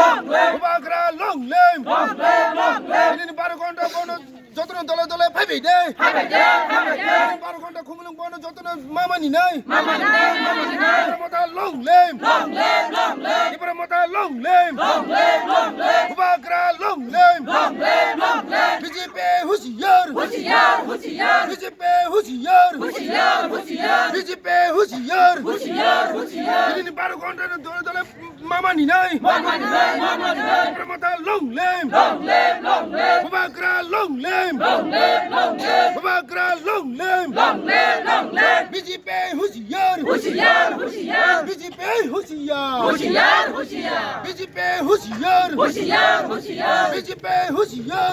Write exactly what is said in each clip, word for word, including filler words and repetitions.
Bubagra long live. Nini baro ghonta bono jotono dole dole phaibai de. Nini baro ghonta Khumulwng bono jotono mama ni nai. Tipra Motha long live. Tipra Motha long live. Bubagra long live. B J P husiar. B J P husiar. B J P husiar. Nini baro ghonta dole dole mama ni nai. Tipra Motha long live. Bubagra long live. Bubagra long live. B J P husiar. B J P husiar. B J P husiar. B J P husiar.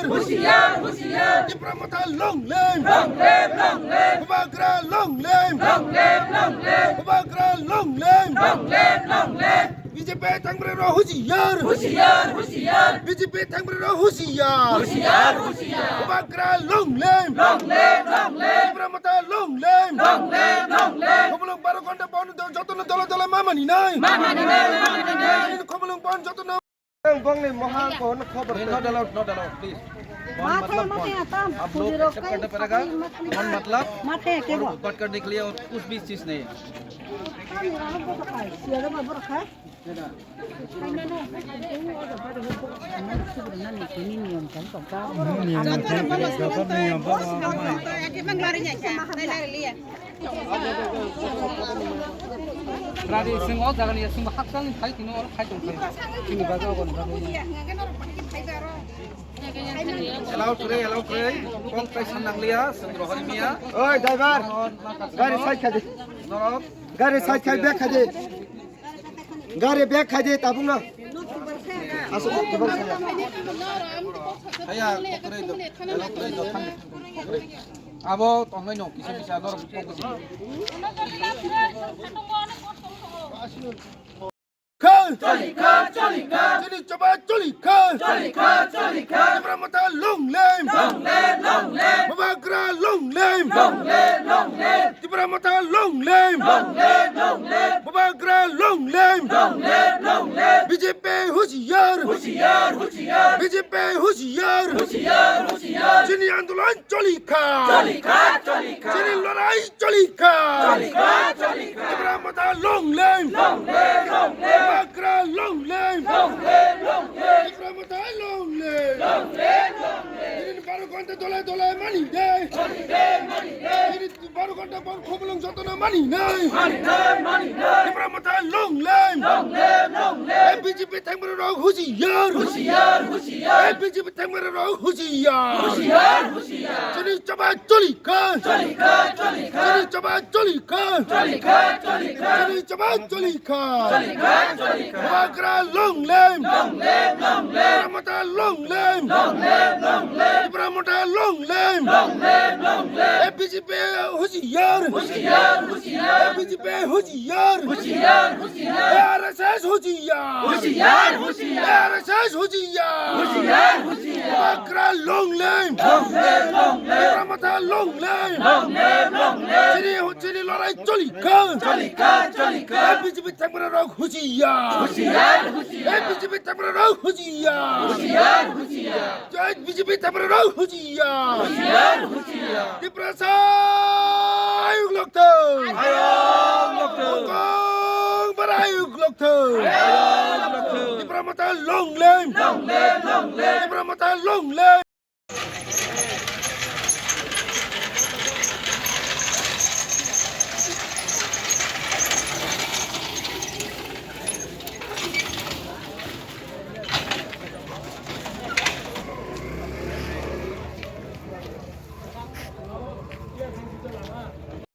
Tipra Motha long live. Bubagra long live. Bubagra long live. B J P thangbrwi rok husiar. B J P thangbrwi rok husiar. Bubagra long live. Tipra Motha long live. Khumulwng baro ghonta bono jotono dole dole mama ni nai. Khumulwng bono jotono Bongni mohang ko no khobor. Not allowed, not allowed, please. Mathai, mathai, atam, आप लोग एक्सेप्ट करना पड़ेगा। One मतलब, और बात करने के लिए और कुछ भी चीज नहीं है। Rari sing o jaga ni sing hakchal ni phai tini oro phai tong phai. Chini baga o gon. Allow kre, allow kre. Kong tai san nang liya, sing rohor miya. Oi, driver. Gari side khai de. Norok. Gari side khai, back khai de. Gari back khai de, tabung na. Aso, tabung saya. Haya, kre do. Allow kre do. Abo tongnai no kisa kisa norok pokok. Kha! Choli kha, choli kha. Chini choba choli kha. Choli kha, choli kha. Tipra Motha long live. Long live, long live. Bubagra long live. Long live, long live. Tipra Motha long live. Long live, long live. Bubagra long live. Long live, long live. B J P husiar. Husiar, husiar. B J P husiar. Husiar, husiar. Chini andolon choli kha. Choli kha, choli kha. Chini lorai choli kha. Choli kha, choli kha. Tipra Motha long live. Long live, long live. Bubagra long live. Long live, long live. Tipra Motha long live. Long live, long live. Nini baro ghonta dole dole mani de. Mani de, mani de. Nini baro ghonta bon Khumulwng jotono mani nai. Mani nai, mani nai. Tipra Motha long live. Long live, long live. B J P thangbrwi rok husiar. Husiar, husiar. B J P thangbrwi rok husiar. Husiar, husiar. Chini choba choli kha. Choli kha, choli kha. Chini choba choli kha. Choli kha, choli kha. Chini choba choli kha. Choli kha, choli kha. Bubagra long live. Long live, long live. Tipra Motha long live. Long live, long live. Tipra Motha long live. Long live, long live. B J P husiar. Husiar, husiar. B J P husiar. Husiar, husiar. R S S husiar. Husiar, husiar. R S S husiar. Husiar, husiar. Bubagra long live. Long live, long live. Tipra Motha long live. Long live, long live. Chini, chini lorai choli kha. Choli kha, choli kha. B J P thangbrwi rok husiar. Husiar, husiar. B J P thangbrwi rok husiar. Husiar, husiar. Jai B J P thangbrwi rok husiar. Husiar, husiar. Tiprasa ayuk lokthai. Ayuk lokthai. Kong bara ayuk lokthai. Ayuk lokthai. Tipra Motha long live. Long live, long live. Tipra Motha long live.